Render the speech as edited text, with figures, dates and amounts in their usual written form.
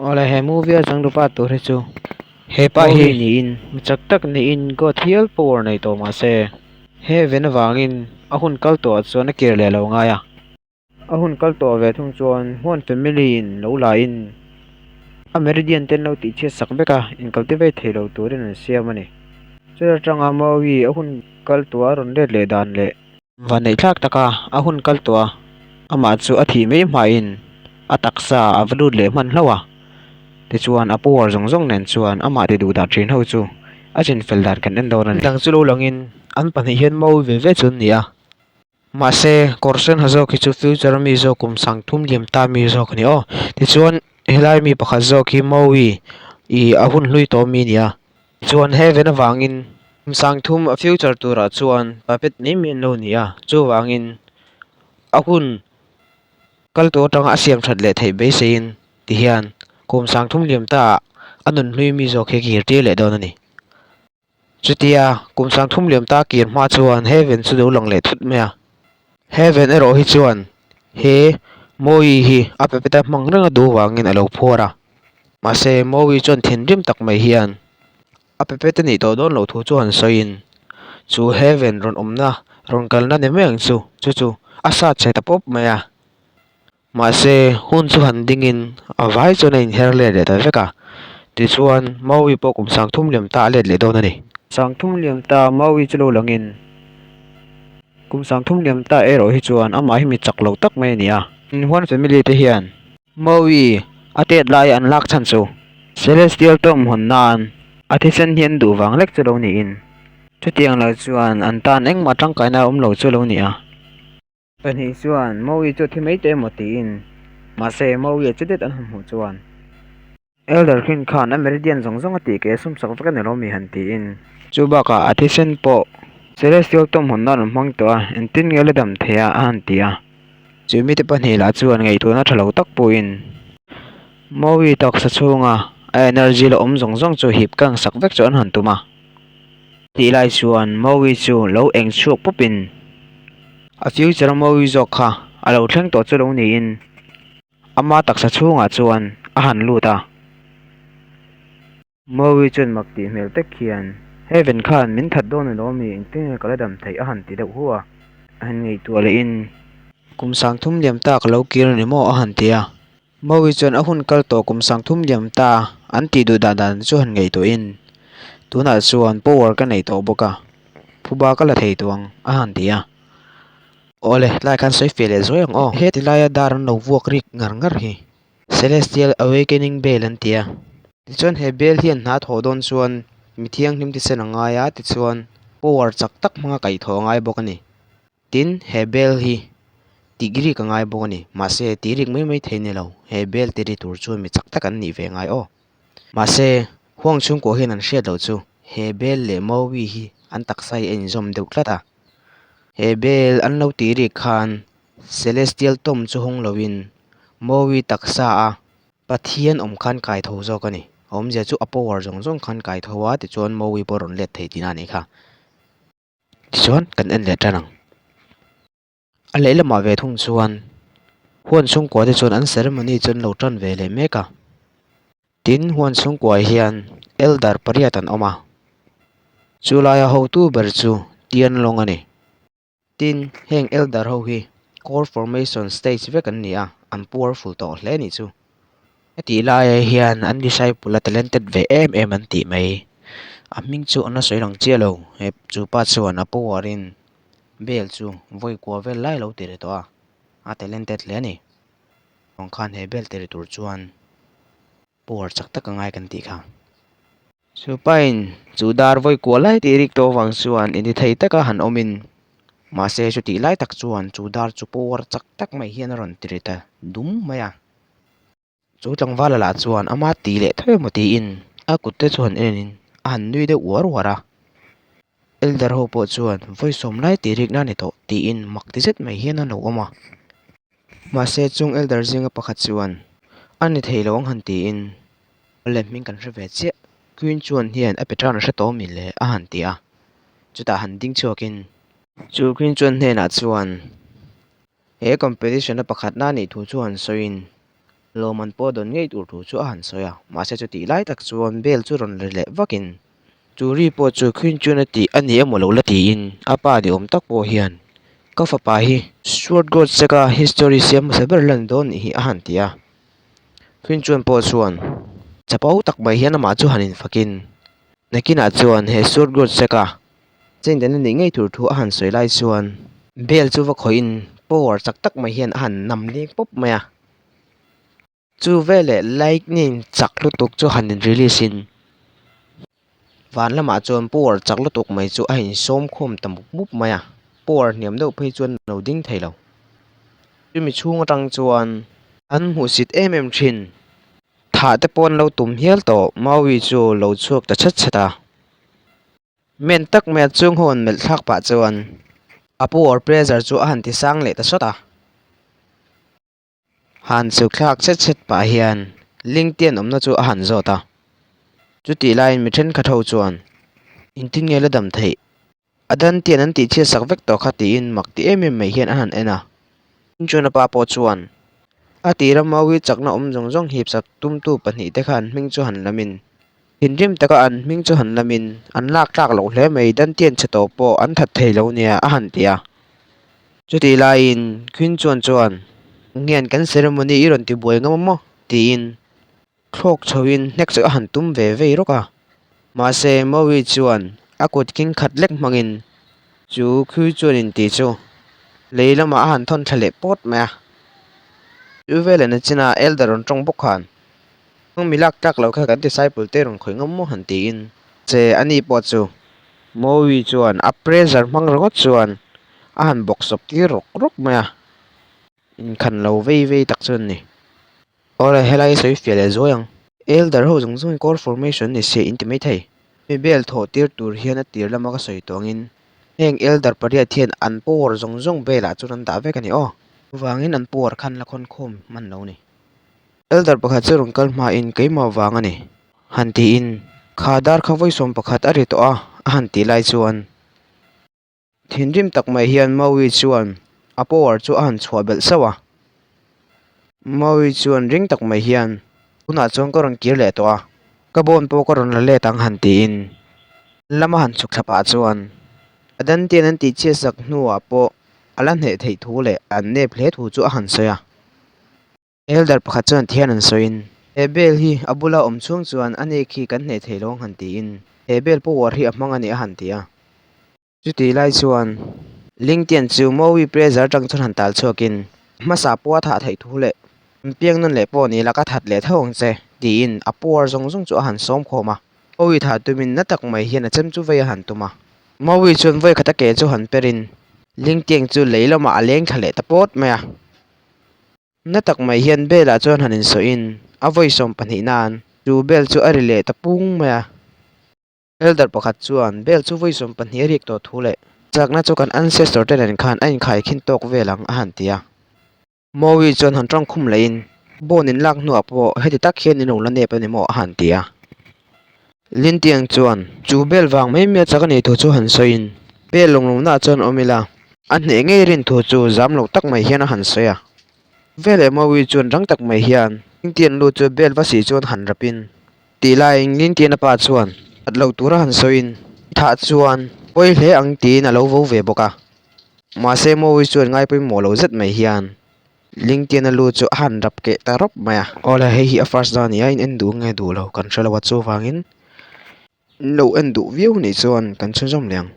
Awle he movie a changtupa tur hi chu hepa hi niin mi chak tak niin god hial power nei tawh mahse heaven avangin a hun kal tawhah chuan a kir leh lo ngai a. A hun kal tawh ve thung chuan huan family in lo la in a meridian te an lo tih chhiat sak vek a in cultivate thei lo turin an siam a ni. Chuta tanga Maui a hun kal tawh a rawn let leh dan leh. Vanneih thlak taka a hun kal tawh a, amah chu a thih mai hmain a taksa a va lut leh hman hlauh a, tichuan a power zawng zawng nen chuan amah ti duh dah thin ho chu a chinfel dan kan en dawn a ni. Dang chu lo langin an pahnih hian Maui ve ve chu an ni a. Mahse, kawr sen ha zawk hi chu future mi zawk kum sangthum liam ta mi zawk a ni aw. Tichuan, helai mi pakhat zawk hi Maui ih a hun hlui tawh mi a ni a. Chuan heaven avangin kum sangthum a future turah chuan puppet mai mai an lo ni a. Chuvangin a hun kal tur atanga a siam that leh theih beiseiin tihian kum sangthum liam ta ah a nun hlui mi zawk hi a kir tir leh dawn a ni. Chutia kum sangthum liam ta kir hma chuan Heaven chu lo lang leh thut mai a. Heaven erawh hi chuan he Mawi hi a pepeta hmang reng a duh vangin a lo phuar a. Mahse Mawi chuan thinrim tak mai hian a pepeta nih tawh dawn loh thu chu han sawiin chu Heaven rawn awmna rawn kalna ni mai ang chu chu chu a sat chhe ta pawp mai a. Mahse, hun chu han dingin a vai chuan a inher let leh ta vek a, tichuan Maui pawh kum sangthum liam ta a let leh dawn a ni. Sangthum liam ta Maui chu lo langin kum sangthum liam ta erawh hi chuan amah hi mi chak lo tak mai a ni a. Huan family te hian Maui a tet laia an lak chhan chu Celestial Tomb hawn nan a thisen hi an duh vang lek chu lo niin chutiang lo chuan an tan engmah tangkaina a awm lo chu lo ni a. Pahnih chuan Maui chu a thi mai teh emaw tiin, mahse Maui a chu det an han hmuh chuan Elder Khin khan a meridian zawng zawng a tih keh sum sak vek a ni lo mi han tiin. Chu bakah a thisen pawh Celestial Tomb hawn nan an hmang tawh a, engtin nge la dam thei a a han ti a. Chu mite pahnih lah chuan ngaihtuahna tha lo tak pawhin Maui taksa chhunga a energy la awm zawng zawng chu hip kang sak vek chu an han tum a. Tih lai chuan Maui chu lo eng chhuak pawpin a future a Maui zawk kha a lo thleng tawh chu lo niin ama taksa chhungah chuan a han lut a. Maui chuan mak tih hmel tak hian Heaven khan min that dawn alo ami engtin nge ka la dam theih a han ti deuh hu a, a han ngaihtuah lehin kum sangthum liam ta ka lo kir a ni maw a han ti a. Mawi chuan a hun kal tawh kum sangthum liam ta an tih duh dan dan chu han ngaihtuahin tunah chuan power ka nei tawh bawk a, phuba ka la thei tawh ang a han ti a. Awle, tlai khan sawi feh leh zuai ang aw. Heti laia dar an lo vuak rik ngar ngar hi Celestial Awakening Bell an ti a. Tichuan he bell hian hna thawh dawn chuan mi thianghlim thisen a ngai a, tichuan power chak tak hmanga kaihthawh a ngai bawk a ni. Tin, he bel hi tih rik a ngai bawk a ni. Mahse, tih rik mai mai thei ni lo. He bel ti ri tur chuan mi chak tak an nih ve ngai aw. Mahse, huang chhungkua hian an hriat loh chu he bel leh Maui hi an taksa hi a inzawm deuh tlat a. He bel an lo tih rik khan Celestial Tomb chu hawng loin Maui taksa a Pathian awm khan kai tho zawk a ni. A awmzia chu a power zawng zawng khan kai tho a, tichuan Maui pawh rawn let thei tihna a nih kha. Tichuan kan en leh tan ang. A lehlamah ve thung chuan huan chhungkua te chuan an ceremony chu an lo tan ve leh mek a. Tin, huan chhungkua hian elder pariat an awm a. Chu laia hotu ber chu Tianlong a ni. Tin, heng elder ho hi core formation stage vek an ni a, an powerful tawh hle a nih chu. Hetih laiah hian an disciple a talented ve em em an tih mai. A hming chu an la sawi lang chiah lo. He chu pa chuan a power in bel chu vawi kua vel lai a lo ti ri tawh a, a talented hle a ni. Vang khan he bel ti ri tur chuan power chak tak a ngai kan tih kha. Chu pain chu dar vawi kua lai tih rik tawh avang chuan inti thei taka han awmin mahse chutih lai tak chuan chu dar chu power chak tak mai hian a rawn ti ri ta dum mai a. Chu tlangvala lah chuan ama ti leh tho emaw tiin a kut te chu han enin a han nui deuh uar uar a. Elder ho pawh chuan vawi sawm lai tih rikna a ni tawh tiin mak ti zet mai hian an lo awm a. Mahse chung elder zinga pakhat chuan a ni thei lo ang han tiin awle hming kan hre ve chiah Queen chuan hian a pe tan a hre tawh mi le a han ti a. Chutah han ding chhuakin chu Queen chuan hnenah chuan He competition a pakhatna a nih thu chu han sawiin. Lawmman pawh dawn ngei tur thu chu a han sawi a, mahse chutih lai tak chuan bell chu rawn ri leh vakin chu ri pawh chu Queen chuan a tih a ni emaw lo la tiin a pa ni awm tak pawh hian ka fapa hi Sword God Sek-a history siam hmasa ber lan dawn nih hi a han ti a. Queen chuan pawh chuan chapo tak mai hian amah chu han infakin nakinah chuan he Sword God Sek-a Chengdana nih ngei tur thu a han sawi lai chuan bell chu va khawihin power chak tak mai hian a han nam leng pawp mai a. Chu veleh lightning chak lutuk chu han in release in van lamah chuan power chak lutuk mai chu a insawm khawm ta mup mup mai a, power hniam deuh phei chuan a lo ding thei lo. Chumi chhung atang chuan an hmuhsit em em thin. Thah te pawh an lo tum hial tawh Maui chu lo chhuak ta chhet chhet a. Men tak mai a chung ho an melh thlak pah chuan a power pressure chu a han ti sang leh ta sawt a. Han chhuk thlak chhet chhet pah hian Lingtian awmna chu a han zawt a. Chutih laiin mi thenkhat ho chuan engtin nge la dam theih? A dantian an tih chhiat sak vek tawh kha tiin mak ti em em mai hian a han en a. Chuan a pa pawh chuan a tira Maui chakna awm zawng zawng hip sak tumtu pahnihte kha an hming chu han lamin Thinrim taka an hming chu han lamin an lak tlak loh hle mai, Dantian chhe tawh pawh an that thei lo nia a han ti a. Chutih laiin Queen chuan chuan, Ngian kan ceremony i rawn ti buai ngam a maw? tiin thlawk chhoin hnek chu a han tum ve vei rawk a. Mahse Maui chuan a kut king khat lek hmangin chu Queen chuan in tih chu lei lamah a han thawn thla leh pawt mai a. Chu veleh nachina Elder rawn tawng bawk khan Heng mi lak tlak loh kha kan disciple te rawn khawih ngam maw han tiin che a ni pawh chu Mawi chuan a pressure hmang ringawt chuan a han bawk sawp tir rawk rawk mai a, inkhan lo vei vei tak chu an ni. Awle helai sawi fiah leh zuai ang. Elder ho zawng zawng in core formation ni se in ti mai thei. Mi bel thawh tir tur hian a tir lama ka sawi tawh angin heng elder pariat hian an power zawng zawng belah chuan an dah vek a ni aw. Chuvangin an power khan la khawn khawm hman lo ni. Elder pakhat chu rawn kal hmain keimah vang a ni, han tiin kha dar kha vawisawm pakhat a ri tawh a, a han tih lai chuan thinrim tak mai hian Maui chuan a power chu a han chhuah belh sauh a. Maui chuan ring tak mai hian tunah chuan ka rawn kir leh tawh a, ka bone pawh ka rawn la let ang han tiin lama han chhuk thla pah chuan a dantian an tih chhiat sak hnuah pawh a la hneh theih thu leh an nep hle thu chu a han sawi a. Elder pakhat chuan thian an sawiin, He bel hi a bula awm chhung chuan a nek hi kan hneh thei lo ang han tiin, he bel power hi a hmang a ni a han ti a. Chutih lai chuan Lingtian chu Maui pressure atang chuan han tal chhuakin, Hmasa pawh a thah theih thu leh an piang nawn leh pawh ni la ka that leh tho ang che tiin a power zawng zawng chu a han sawm khawm a. Maui thah tumin na tak mai hian a chem chu vei a han tum a. Maui chuan vawi khat a ke chu han perin Lingtiang chu lei lamah a leng thla leh ta pawt mai a. Na tak mai hian bel ah chuan han insawiin a vawi 12 nan chu bel chu a ri leh ta pung mai a. Elder pakhat chuan bel chu vawi 12 a rik tawh thu leh chakna chu kan ancestor te nen khan a inkhaikhin tawk vel ang a han ti a. Mawi chuan han tawng khum lehin bone in lak hnuah pawh heti tak hian in lo la nep a ni maw a han ti a. Lintiang chuan chu bel vang mai mai a chak a nih thu chu han sawiin bel lawng lawmnaah chuan awm ila a hneh ngei rin thu chu zam lo tak mai hian a han sawi a. Veleh Mawi chuan rang tak mai hian Lintian lu chu bel va si chuan han rapin tih laiin Lintian a pa chuan that lo tura han sawiin thah chuan pawi hle ang tiin a lo vo ve bawk a. Mahse Mawi chuan ngai pawimawh lo zet mai hian Lintian a lu chu a han rap keh ta rawp mai a. Awle hei hi a first dan a ni a, in en duh nge duh lo kan hre lo a chuvangin in lo en duh viau nih chuan kan chhunzawm leh ang.